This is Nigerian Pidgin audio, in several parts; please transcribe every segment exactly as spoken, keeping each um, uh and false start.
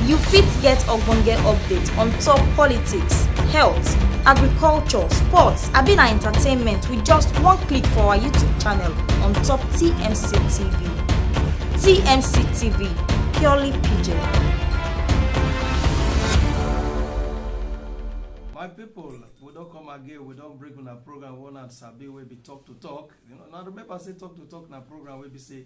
You fit get ogbonge update on top politics, health, agriculture, sports, abi na entertainment with just one click for our YouTube channel on top T M C T V. T M C T V, purely P J. My people, we don come again. We don bring una program one and sabi wey be talk to talk. You know, now remember say talk to talk na program wey be say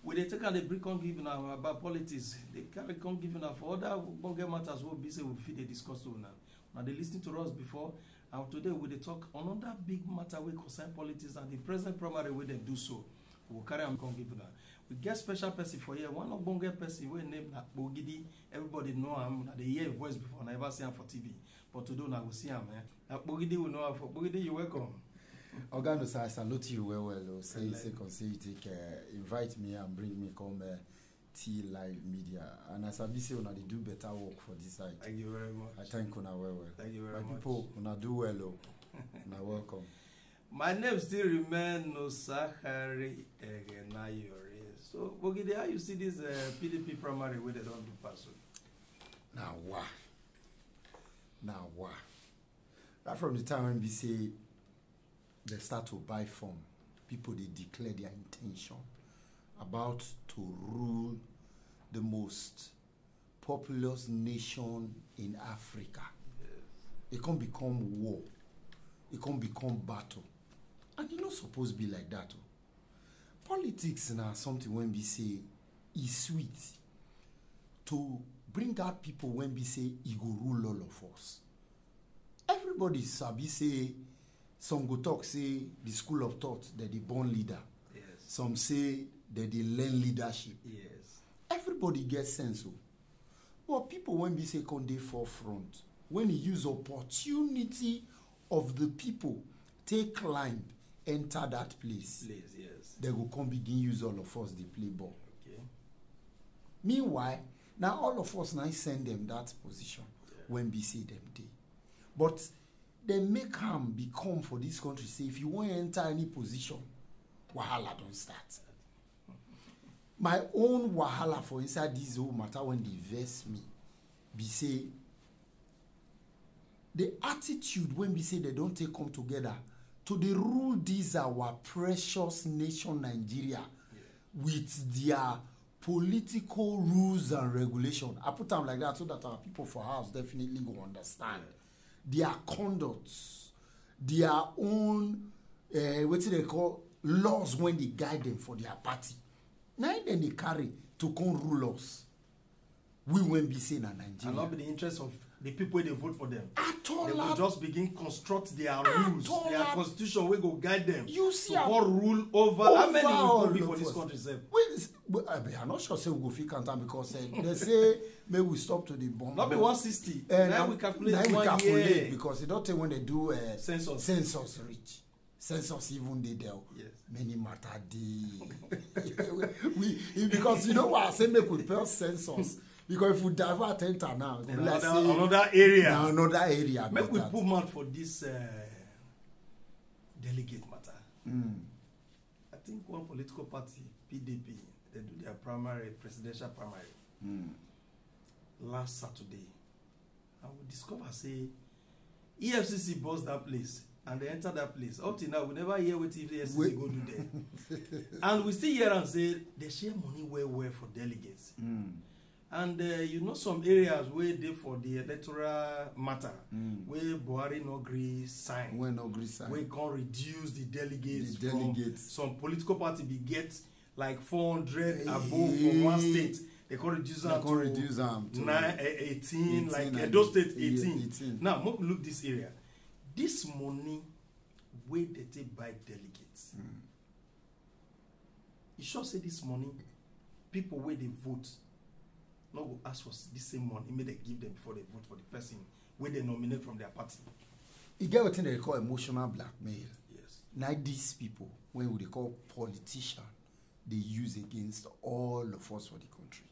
we dey take and dey bring come give una about politics. Dey carry come give una for other ogbonge matters wey be say we fit dey discuss to una. Una dey listen to us before, and today we dey talk another big matter wey concern politics and the present primary wey dem do so. We go carry am come give una. We get special person for here, one ogbonge person wey name na Kpogidi. Everybody know am, una dey hear him voice before, una ever see am for T V. But today una go see am, eh? Na Kpogidi we know am for. Kpogidi, you welcome. Oga Nusa, I salute you well well. Oh. Say you say come say you take uh, invite me and bring me come uh, T Live Media, and I sabi say una dey do better work for this side. Thank you very much. I thank una well well. Thank you very My much. People, una do well. Oh. Una welcome. My name still remain Nosahari Egenayori. So, Kpogidi, how you see this uh, P D P primary wey dem don do pass? So? Now why? Now why? Right from the time when we say they start to buy form, people they declare their intention about to rule the most populous nation in Africa. It can become war. It can become battle. And it not supposed to be like that. Oh. Politics now something when we say is sweet to bring out people when we say he go rule all of us. Everybody sabi say some go talk say the school of thought that they born leader. Yes. Some say that they learn leadership. Yes. Everybody gets sense. Oh. But people when we say come dey forefront, when he use opportunity of the people take climb enter that place, Please, yes. They go come begin use all of us dey play ball. Okay. Meanwhile, now all of us now send them that position when we see them dey. But they make am become for this country say if you want enter any position, wahala don start. My own wahala for inside this whole matter when they vex me be say the attitude when we say they don't take come together to dey rule this our precious nation Nigeria with their political rules and regulation. I put am like that so that our people for house definitely go understand their conduct, their own uh, wetin they call laws when they guide them for their party. Now then they carry to come rule us. We when be say na And Nigeria. Not be the interest of the people wey dey vote for them. At all, They go at- just begin construct their rules, all, their at- constitution wey go guide them. You see To am come rule over. How many Overall, will be no for this first. country sef? Well, it's- well, I mean, I'm not sure say we go fit count am because uh, they say maybe we stop to the bomb. Not be one sixty. Uh, Now we calculate now we one calculate year. Because they don't take when they do uh, Census. Census reach. Census even dey there. Yes. Many matter dey. We, we because you know why I say make we pay census because if we divert enter now, we Then like another, say another area. na another area. Make be we that. Put mouth for this uh, delegate matter. Mm. I think one political party, P D P, they do their primary, presidential primary Mm. last Saturday. And we discover say E F C C bust that place and they enter that place. Up till now, we never hear what E F C C Wait. Go do there. And we still hear and say they share money well well for delegates. Mm. And uh, you know some areas where they for the electoral matter, Mm. where Buhari no gree sign, When no gree sign. We can reduce the delegates The from delegates. Some political party be get like four hundred above for one Eh. state. They can reduce They am can to reduce am to nine, eh, eighteen, like eighteen Edo and- State yeah, eighteen. eighteen. Now, make we look this area. This money wey they take buy delegates. Mm. You sure say this money, people wey dey vote, no go ask for s- this same money, make they give them before they vote for the person wey they nominate from their party. E get wetin they call emotional blackmail. Yes. Na these people when we dey call politician, they use against all of us for the country.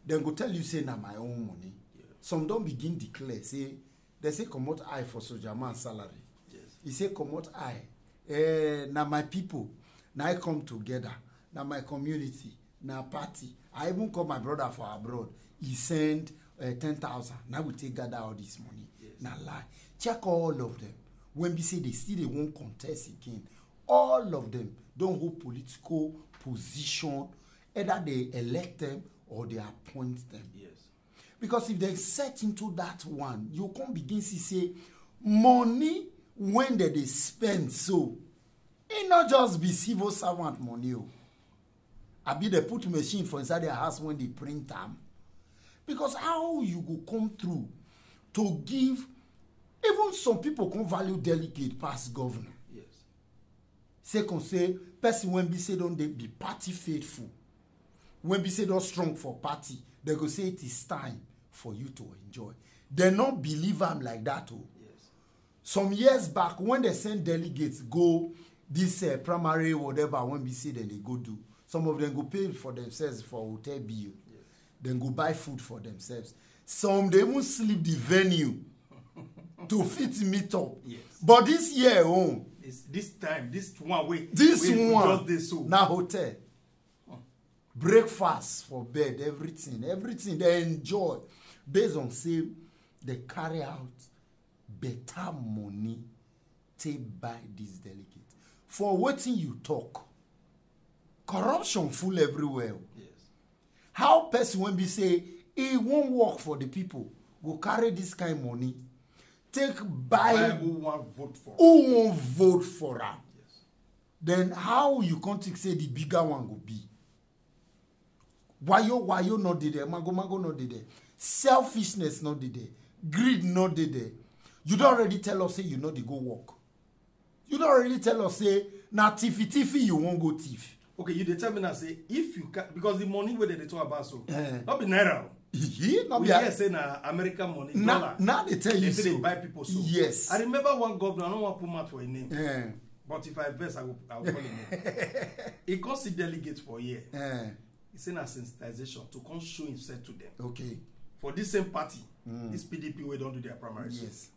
Then go tell you say na my own money. Yeah. Some don't begin declare say they say comot eye for soldier man salary. Yes. He say comot eye. Eh, na my people, na I come together, na my community, na party. I even call my brother for abroad. He send uh, ten thousand. Now we take gather all this money. Yes. Na lie. Check all of them. When we say they still they won't contest again, all of them don't hold political position. Either they elect them or they appoint them. Yes. Because if they set into that one, you can't begin to say money when they, they spend so. It not just be civil servant money. Oh. I be they put machine for inside their house when they print them. Because how you go come through to give, even some people can value delegate past governor. Yes. Second say, person when be say don't they be party faithful, when be say don't strong for party, they go say it is time for you to enjoy. They not believe I'm like that. Oh. Yes. Some years back when they send delegates go this uh, primary whatever when be say then they go do, some of them go pay for themselves for hotel bill. Yes. Then go buy food for themselves. Some they even sleep the venue to fit meet up. Yes. But this year own, this this time this one way this we, we one just dey so. Na hotel, breakfast for bed, everything, everything they enjoy based on say they carry out better money take buy this delegate. For wetin you talk, corruption full everywhere. Yes. How person when be say he won't work for the people go carry this kind money take buy who wan vote for who won't vote for am? Yes. Then how you come think say the bigger one go be? Wayo wayo no dey there, mago mago no dey there, selfishness no dey there, greed no dey there. You don already tell us say you no dey go work. You don already tell us say na tiffy tiffy you wan go thief. Okay, you dey tell me now say if you can, because the money wey dem dey talk about so, eh, no be naira o. He no we be hear say na American money, na dollar. Na dey tell you so. They say they buy people so. Yes. I remember one governor, I no wan put mouth for him name. Eh. But if I vex, I will, I will call him name. He come see delegates for here. Eh. He say na sensitization to come show himself to them. Okay. For this same party, mm, this P D P wey don do their primaries. Yes.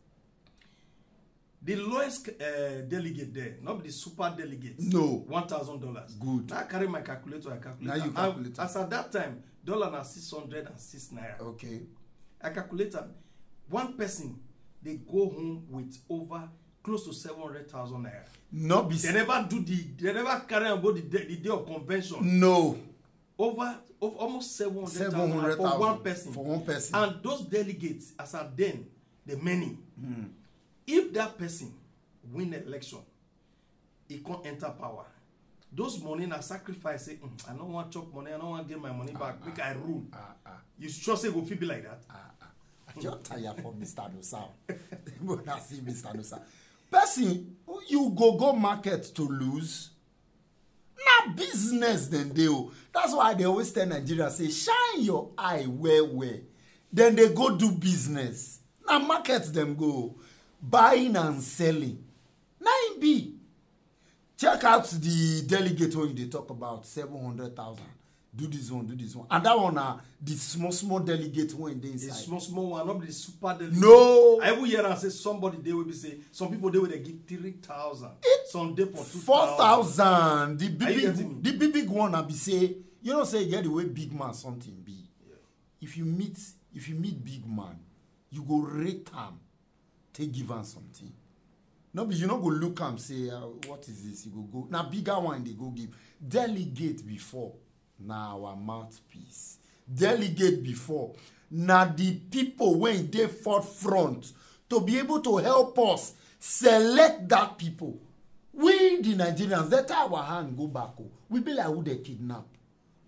The lowest uh, delegate there, not the super delegate. No. One thousand dollars. Good. Now I carry my calculator, I calculate. Now you calculate. As at that time, dollar na six hundred and six naira. Okay. I calculate am. One person they go home with over close to seven hundred thousand naira. No be. They never do the. They never carry am go the day, the day of convention. No. Over, over almost seven hundred thousand for one person. For one person. And those delegates, as at then, the many. Hmm. If that person win the election, he can't enter power. Those money na sacrifice. Say, "Mm, I don't want chop money. I don't want get my money back. Make I rule." Ah, ah. You sure say go fit be like that? Ah, ah. I just tire for Mister Nosa. When I see Mister Nosa, person you go go market to lose. Na business dem dey o. That's why they always tell Nigeria say shine your eye well well. Then they go do business. Na market dem go, buying and selling. Na im be. Check out the delegate when you dey talk about seven hundred thousand. Do this one, do this one. And that one na the small small delegate wey dey inside. The small small one, not the super delegate. No. I even hear am say somebody dey wey be say some people dey wey dey give three thousand. Some dey for two thousand. Four thousand. The big big the big big one na be say you know say e get the way big man something be. Yeah. If you meet if you meet big man, you go rate am, take give am something. No be you no go look am say, "Ah, what is this?" You go go. Na bigger one dey go give. Delegate before na our mouthpiece. Delegate before na the people wey dey forefront to be able to help us select that people. We the Nigerians, let our hand go back. Oh. We be like who they kidnap.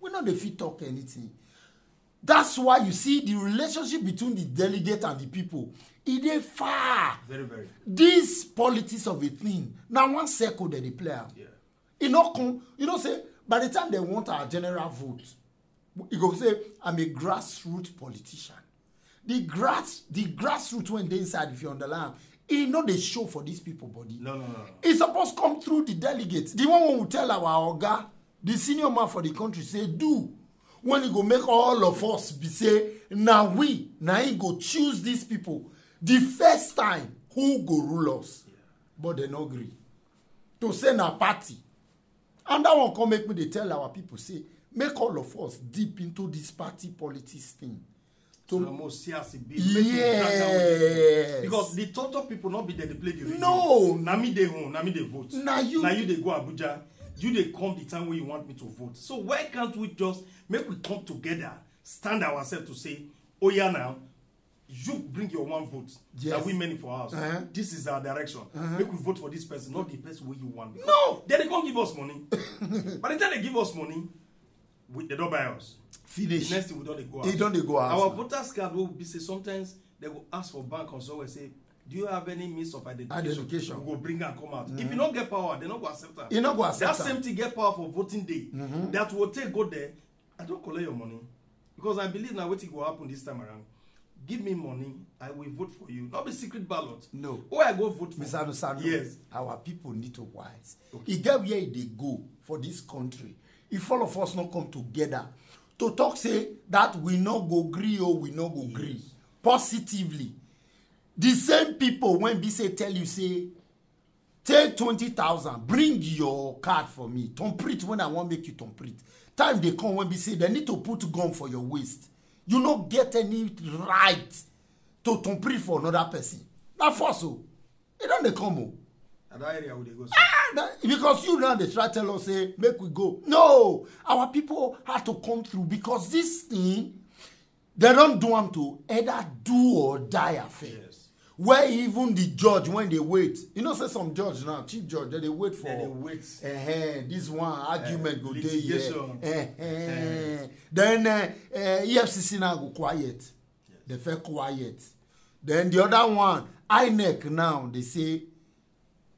We no dey fit talk anything. That's why you see the relationship between the delegate and the people. E dey far. Very, very. This politics of a thing. Now one circle that they play. Yeah. You know, come, you know, say by the time they want our general vote, you go say, "I'm a grassroots politician." The grass, the grassroots when they inside, if you underline, e no dey show for these people body. No, no, no, no. E suppose come through the delegates. The one who tell our oga, the senior man for the country, say do. When e go make all of us be say, "Na we, na him go choose these people. The first time, who go rule us?" Yeah. But they no agree. To say na party. And that one come make me dey tell our people say, make all of us dip into this party politics thing. So, na more see as e be. Make we drag am with it. Yes. Because the Toto people no be there dey play the radio. No. Na me dey home, na me dey vote. Na you. Na you dey go Abuja. You dey come the time wey you want me to vote. So why can't we just make we come together, stand ourselves to say, "Oh yeah, now you bring your one vote. Yes. That we many for us. Uh-huh. This is our direction. Uh-huh. Make we vote for this person, not the person wey you want." Because no. Then they come give us money. By the time they give us money, we, they don't buy us. Finish. The next thing we don't dey go out. E don dey go out now. Our voters card will be say sometimes they go ask for bank or somewhere say, "Do you have any means of identification?" Identification. We go bring am come out. If you no get power, they no go accept am. E no go accept am. That same thing get power for voting day. Mm-hmm. That will take go there. I don't collect your money because I believe now wetin go happen this time around. Give me money, I will vote for you. Not be secret ballot. No. Who I go vote for? Mister Anusando, yes. Our people need to wise. Okay. E get where e dey go for this country. If all of us no come together to talk say that we no go gree or we no go gree positively, the same people when be say tell you say, "Take twenty thousand, bring your card for me, turn print when I wan make you turn print." Time dey come when be say they need to put gun for your waist. You no get any right to turn print for another person. Na force o. E don dey come o. Na that area we dey go so. Ah, na, because you now dey try tell us say make we go. No, our people had to come through because this thing, they don't do am to either do or die affair. Yes. Where even the judge, when they wait, you know, say some judge now, chief judge, they dey wait for. They dey wait. Eh, this one argument go dey here. Litigation. Eh, then uh, uh, E F C C now go quiet. Yes. They feel quiet. Then the other one, INEC now, they say,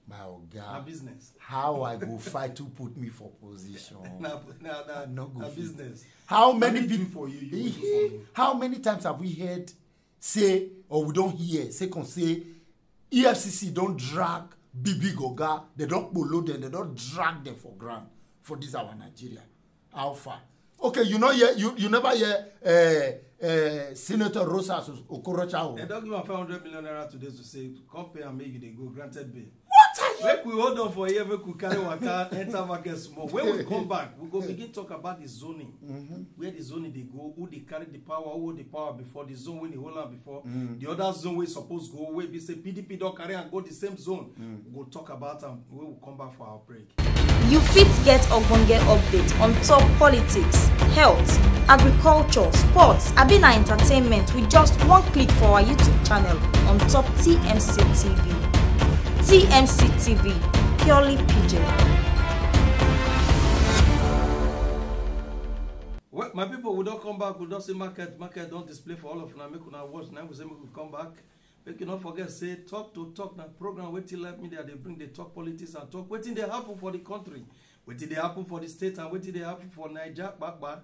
"My oga, na business. How I go fight to put me for position?" Na, na, na, I no go fit. Business. How many people for you, you go do for me. How many times have we heard say, or we don't hear, say, come say, E F C C don't drag big big oga, they don't below them, they don't drag them for ground for this our Nigeria. How far? Okay, you know, yeah, you, you never hear uh, uh, Senator Rosas Okorocha. They don't give am five hundred million naira today to say, "Come pay and make you dey go, granted bail." What are you? Make we hold on for here, make we carry waka, enter market small. When we come back, we go begin talk about the zoning. Mm-hmm. Where the zoning they go, who they carry the power, who hold the power before, the zone when they hold am before, mm, the other zone we suppose go, where we say P D P don't carry and go the same zone. Mm. We go talk about am when we come back for our break. You fit get ogbonge update on top politics, health, agriculture, sports, abi na entertainment with just one click for our YouTube channel on top T M C T V. T M C T V, purely P J. Well, my people, we don't come back. We don't see market. Market don't display for all of now. Make una watch now. We say make we come back. Make you not forget say Talk to Talk na program wetin Live Media they bring the talk politics and talk wetin they happen for the country, wetin they happen for the state and wetin they happen for Niger kpakpa.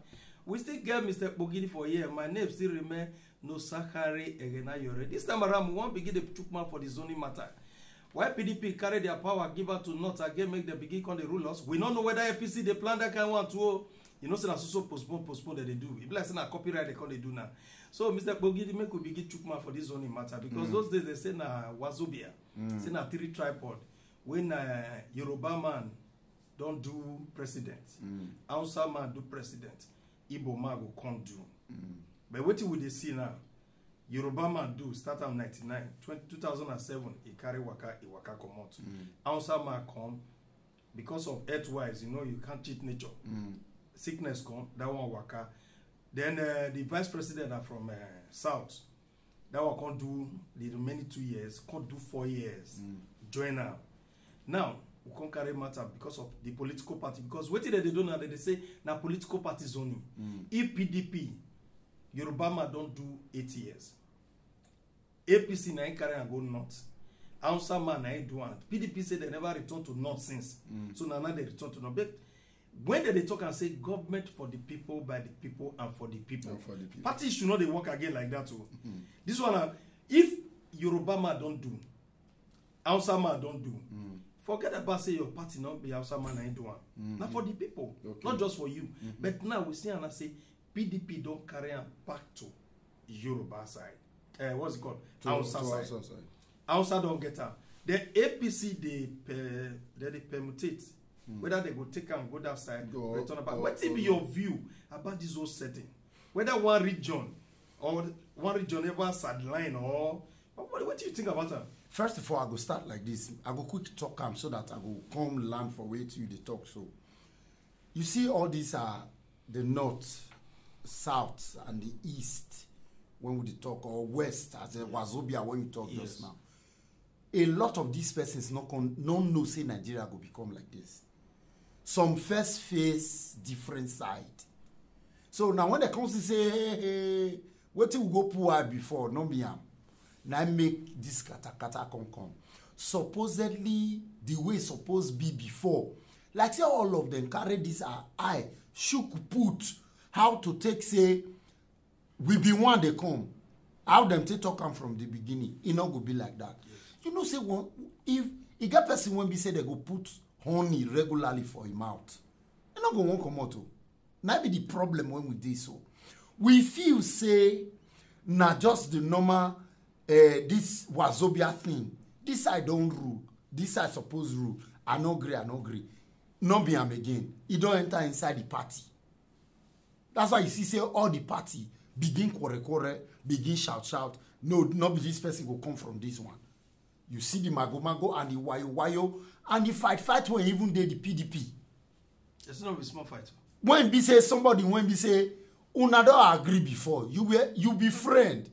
We still get Mister Kpogidi for here. My name still remain No Sakari Egenayore. This time around, we wan begin the chook mouth for the zoning matter. Why P D P carry their power give am to North again, make dem begin come dey rule us? We no know whether A P C dey plan that kind one too o. You know say na so so postpone, postpone dem dey do. E be like say na copyright dem come dey do now. So, Mister Kpogidi, make we begin chook mouth for this zoning matter because those days they say na Wazobia, say na three tripod. When uh, Yoruba man don do president, Hausa man do president, Igbo man go come do. But wetin we dey see now, Yoruba man do start am ninety-nine, twenty, two thousand and seven, he carry waka, he waka comot. Hausa man come because of health wise, you know, you can't cheat nature. Sickness come, that one waka. Then uh, the vice president are from uh, south. That one can't do the remaining two years, can't do four years. Join am. Now we can't carry matter because of the political party. Because wetin dem dey do now, dem dey say na political party zoning. If P D P, Yoruba man don do eight years. A P C na him carry am go north. Hausa man na him do am. P D P say they never return to north since. So na now they return to north. But when they dey talk and say government for the people, by the people, and for the people, and for the people, party should not dey work again like that o. This one, na if Yoruba man don do, Hausa man don do, forget about say your party no be Hausa man na him do am. Na for the people, not just for you. But now we see am na say P D P don carry am back to Yoruba side. Uh, what's it called? Hausa side. Hausa don get am. Then A P C dey pe- they dey permutate whether they go take am go that side, go return am back. Wetin be your view about this whole setting? Whether one region or one region ever sideline or what, what do you think about am? First of all, I go start like this. I go quick talk am so that I go come land for wetin you dey talk. So you see, all these are the north, south, and the east when we dey talk, or west, as a Wazobia when you talk Yes. just now. A lot of these persons no con no know say Nigeria go become like this. Some first face different side. So now when they come see say, hey, hey, wetin we go pull eye before, no be am. Na im make this katakata come come. Supposedly, the way e suppose be before, like say all of them carry this eye, eye shook put how to take say we be one dey come. How dem take talk am from the beginning, e no go be like that. You know say one, if e get person wey be say they go put honey regularly for im mouth, e no go wan comot o. Na be the problem when we dey so. We feel say na just the normal, uh, this Wazobia thing. This side don rule. This side suppose rule. I no gree, I no gree. No be am again. E don enter inside the party. That's why you see say all the party begin quarrel quarrel, begin shout shout. No, no be this person go come from this one. You see the mago mago and the wayo wayo and the fight fight wey even dey the P D P. It's not a small fight. When be say somebody, when be say una don agree before, you were, you be friend.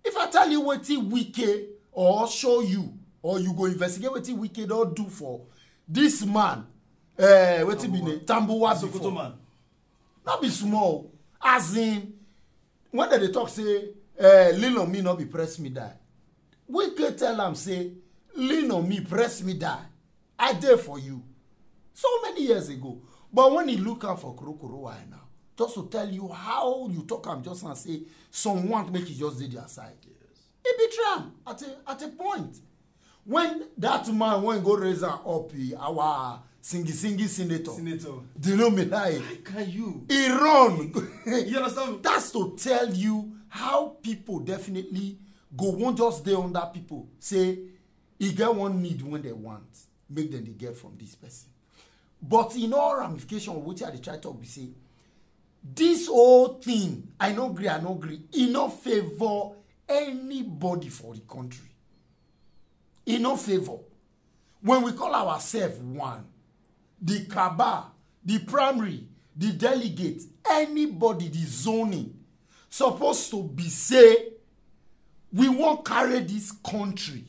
If I tell you wetin Wike or show you, or you go investigate wetin Wike don do for this man, uh, wetin be name, Tambuwa Sokoto before. Man. No be small. As in, when dem dey talk say, uh, lean on me, no be press me die. Wike tell am say, lean on me, press me die. I dey for you. So many years ago. But when he look am for Kurukuru, why now? Just to tell you how you talk am just now, say some want make e just dey their side. E betray am at a, at a point. When that man when go raise am up, he, our singi singi senator, Senator. Dino Melaye, How can you? he run. You understand? That's to tell you how people definitely go wan just dey under people. Say e get one need when they want, make them dey get from this person. But in all ramification of wetin I dey try talk be say, this whole thing, I no gree, I no gree, e no favour anybody for the country. E no favour. When we call ourselves one, the cabal, the primary, the delegate, anybody, the zoning, suppose to be say we wan carry this country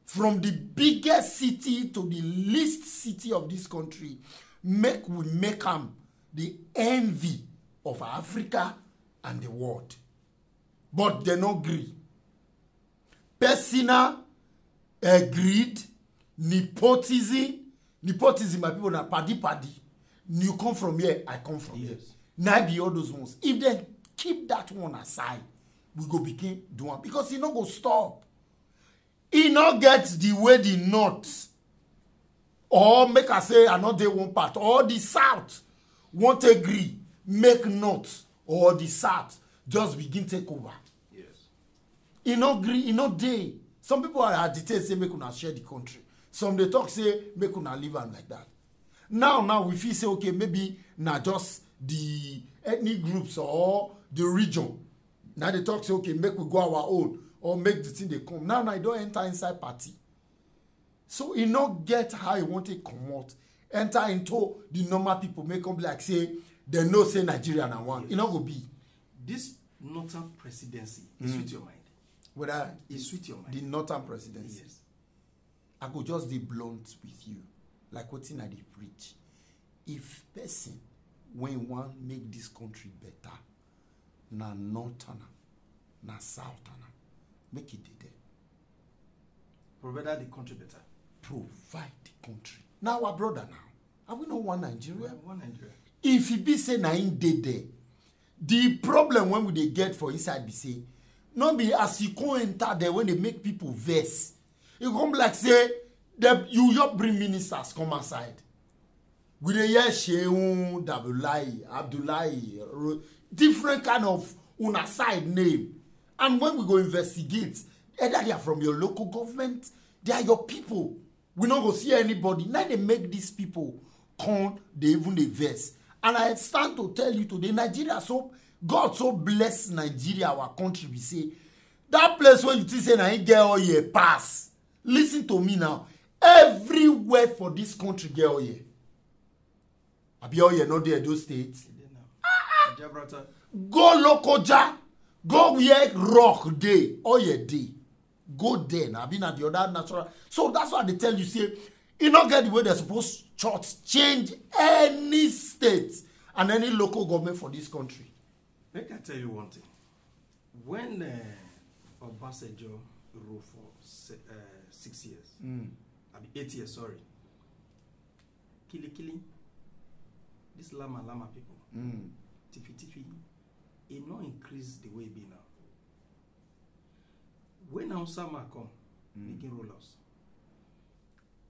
from the biggest city to the least city of this country, make we make am the envy of Africa and the world. But they no gree. Personal, uh, greed, nepotism. Nepotism, my people, na paddy paddy. You come from here, I come from here. Yes. Na be all those ones. If they keep that one aside, we go begin do am because e no go stop. E no get the way the north, or make I say I no dey one part, or the south wan take gree make north or the south just begin take over. Yes. E no gree, e no dey. Some people are agitate say make una share the country. Some dey talk say make una leave am like that. Now, now we feel say, okay, maybe na just the ethnic groups or the region. Now they talk say, okay, make we go our own or make the thing dey come. Now, now e don enter inside party. So e no get how e wan take comot, enter into the normal people, make come be like say they know say Nigeria na one. E no go be. This northern presidency is with your mind. Whether It's with your mind. The northern presidency. Yes. I go just dey blunt with you, like wetin I dey preach. If person wey wan make this country better, na northerner, na southerner, make e dey there. Provided the country better. Provide the country. Na our brother now. Are we not one Nigeria? One Nigeria. If e be say na im dey there, the problem when we dey get for inside be say, no be as you come enter there when they make people vex. E come be like say dem, you just bring ministers come outside. We dey hear Sheun, Dabulai, Abdullahi, Ro- different kind of una side name. And when we go investigate, either they are from your local government, they are your people. We no go see anybody. Now they make these people come, they even dey vex. And I stand to tell you today, Nigeria so God so bless Nigeria, our country, we say that place where you think say na him get oil pass. Listen to me now. Everywhere for this country get oil. Abi oil no dey Edo State? Gibraltar. Go Lokoja, go where rock dey, oil dey. Go there na, abi na the other natural. So that's why I dey tell you say e no get the way they suppose church change any state and any local government for this country. Make I tell you one thing. When uh, Obasanjo rule for se- uh, six years, I mean eight years, sorry. Kili kili, this lama lama people, tifi tifi, e no increase the way e be now. When Hausa man come, begin rule us.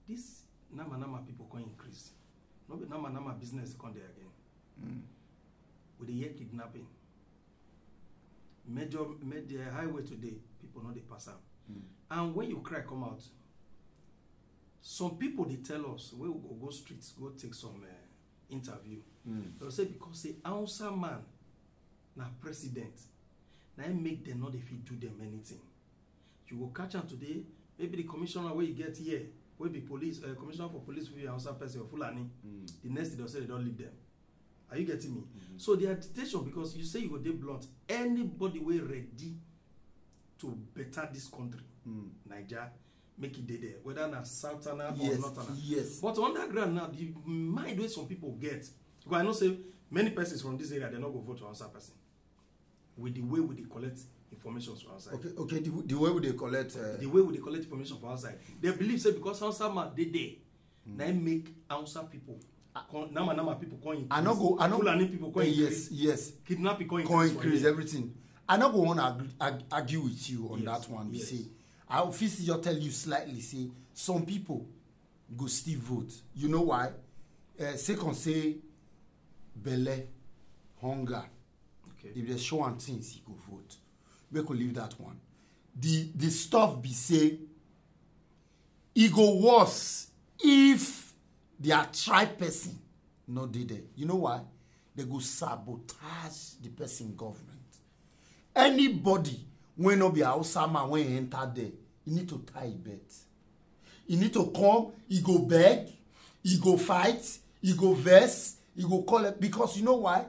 This nama nama people come increase. No be nama nama business come there again. We dey hear kidnapping. Major, major highway today, people no dey pass am. And when you cry come out, some people dey tell us wey we go go street go take some uh, interview. Dem say because say Hausa man na president, na im make dem no dey fit do dem anything. You go catch am today, maybe the commissioner wey you get here, wey be police, uh, commissioner for police wey be Hausa person or Fulani, the next day dem say dem don leave dem. Are you getting me? So the agitation, because you say you go dey blunt, anybody wey ready to better this country, Naija, make e dey there, whether na southerner or Yes, northerner. Yes. But on that ground now, the mind wey some people get, because I know say many persons from this area, dem no go vote for Hausa person. With the way we dey collect information from outside. Okay, okay. The, the way we dey collect. Uh, The way we dey collect information from outside, dem believe say because Hausa man dey there, na im make Hausa people, come, nama nama people come increase. I no go. I no. Fulani people come Eh, increase. Yes, yes. Kidnapping come Come increase. for increase here. Everything. I no go want to argue, argue, argue with you on Yes, that one. Be yes. Say I fit still just tell you slightly. Say some people go still vote. You know why? Uh, second say belle, hunger. Okay. If they show am things, he go vote. Make we leave that one. The the stuff be say e go worse if their tribe person no dey there. You know why? They go sabotage the person government. Anybody wey no be Hausa man wey enter there, e need to tie e belt. E need to come, e go beg, e go fight, e go vex, e go call it, because you know why?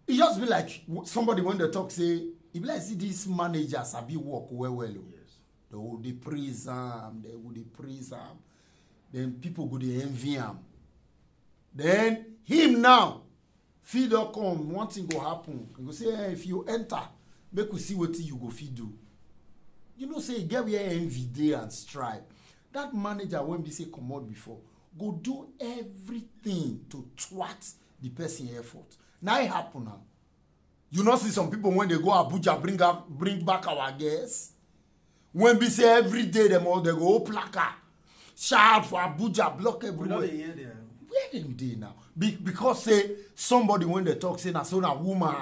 E just be like w- somebody when they talk say, e be like see these managers sabi work well well. Oh. Yes. They go dey praise am, they go dey praise am. Then people go dey envy am. Then him now fit don come, one thing go happen. He go say, eh, if you enter, make we see wetin you go fit do. You know say e get where envy dey and stripe. That manager wey be say comot before go do everything to thwart the person effort. Na e happen now. You no see some people when they go Abuja bring up bring back our girls. When be say every day dem all they go hold placard, shout for Abuja, block We no everywhere. dey hear there. Where dem dey now? Be, because say somebody when they talk say na so na woman,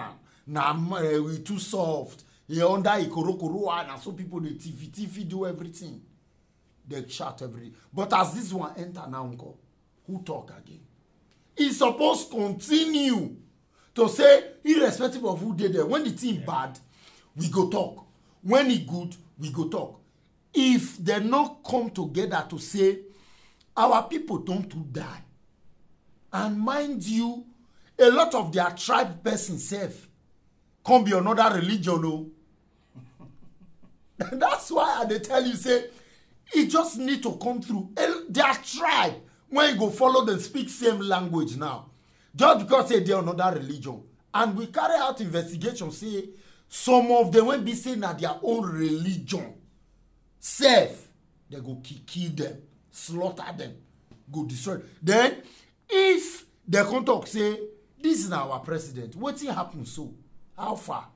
na uh, we too soft. He under ikorokoro ah, na so people dey tifi tifi do everything. They shout everything. But as this one enter now, uncle, who talk again? E suppose continue to say, irrespective of who dey there, when the thing bad, we go talk. When e good, we go talk. If they no come together to say, our people don too die, and mind you, a lot of their tribe person sef come be another religion o. That's why I dey tell you say e just need to come through. El- their tribe when you go follow them speak same language now, just because say they another religion, and we carry out investigation say some of them wey be say na their own religion sef, they go kill, kill them, slaughter them, go destroy. Then if they come talk say this is our president, wetin happen so? How far?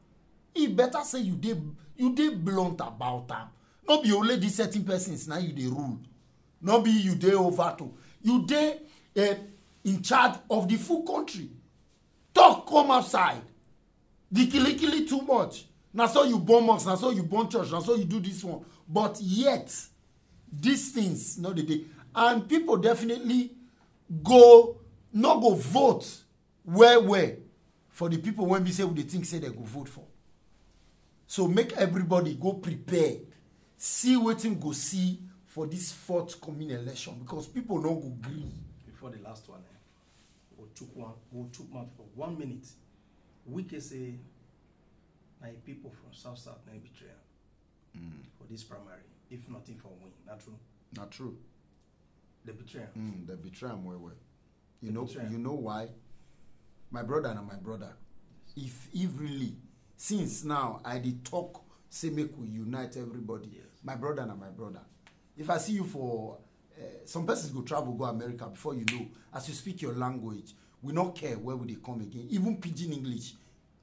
E better say you dey you dey blunt about am. No be only these certain persons na you dey rule. No be you dey over to you dey uh, in charge of the full country. Talk come outside. The kilikili too much. Na so you burn mosque, na so you burn church, na so you do this one. But yet, these things no dey dey, and people definitely go no go vote well well for the people wey be say we dey think say dem go vote for. So make everybody go prepare, see wetin go see for this forthcoming election, because people no go gree. Before the last one, eh, we'll chook one, we'll chook mouth for one minute. Wike say na him people from South South na him betray am for this primary. If nothing for win, na true. Na true. They betray am. Mm, they betray am well well. You They know, betray am. You know why? My brother na my brother. If if really, since now I dey talk say make we unite everybody. Yes. My brother na my brother. If I see you for uh, some persons go travel go America, before you know, as you speak your language, we no care where we dey come again. Even pidgin English,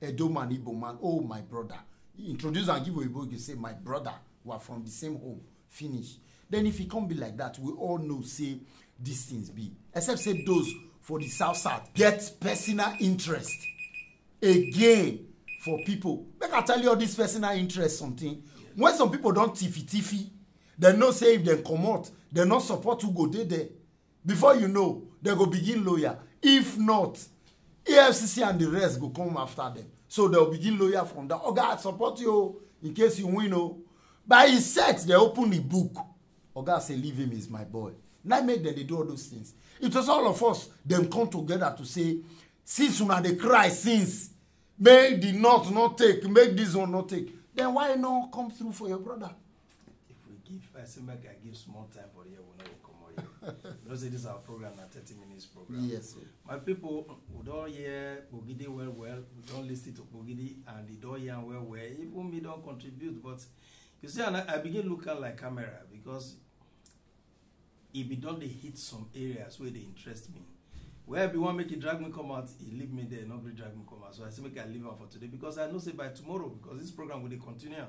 Edo man, Igbo man, oh my brother. Introduce and give Oyibo, you say my brother, we are from the same home. Finish. Then if e come be like that, we all know say these things be. Except say those for the South South get personal interest again for people. Make I tell you all this personal interest something. When some people don tiffy tiffy, dem know say if dem comot, dem no support who go dey there. Before you know, dem go begin lawyer. If not, E F C C and the rest go come after them. So they'll begin lawyer from that. Oga, I support you in case you win. Oh, by his set, they open the book. Oga say, leave him, is my boy. Now make them they do all those things. It was all of us. Them come together to say, since una dey cry since, make the north not take, make this one not take. Then why not come through for your brother? If we give, I say make I give small time for here, we no go comot here. You know say this our program na thirty minutes program. Yes, sir. My people, we don hear Bogidi well well. We don listen to Bogidi and they don hear am well well. Even me don contribute, but you see, and I, I begin look am like camera because e be don dey hit some areas wey dey interest me. Where I be wan make e drag me come out, e leave me there, no gree drag me come out. So I say make I leave am for today because I know say by tomorrow, because this program go dey continue am.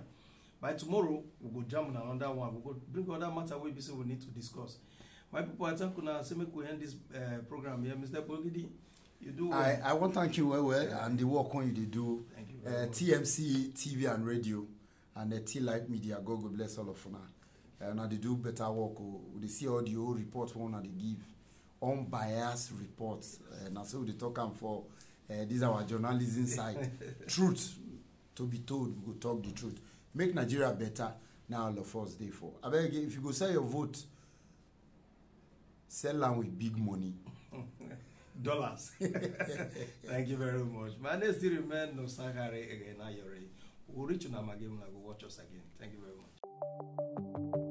By tomorrow, we go jam on another one. We go bring other matter wey be say we need to discuss. My people, I thank una. Say make we end this uh, program here. Mister Bogidi, you do well. I, I want to thank you well well and the work on you dey do. Thank you very uh, much. T M C T V and radio and uh, T Light Media. God go bless all of una. Uh, una dey do better work. Oh. We dey see all the old report wey una dey give, unbiased report. Uh, na so we dey talk am for uh, this our journalism side. Truth to be told, we go talk the truth. Make Nigeria better. Now all of us dey for. Abeg, if you go sell your vote, sell am with big money. Dollars. Thank you very much. My name still remain Nosakare again. Now you're ready. We'll reach you now again. We'll watch us again. Thank you very much.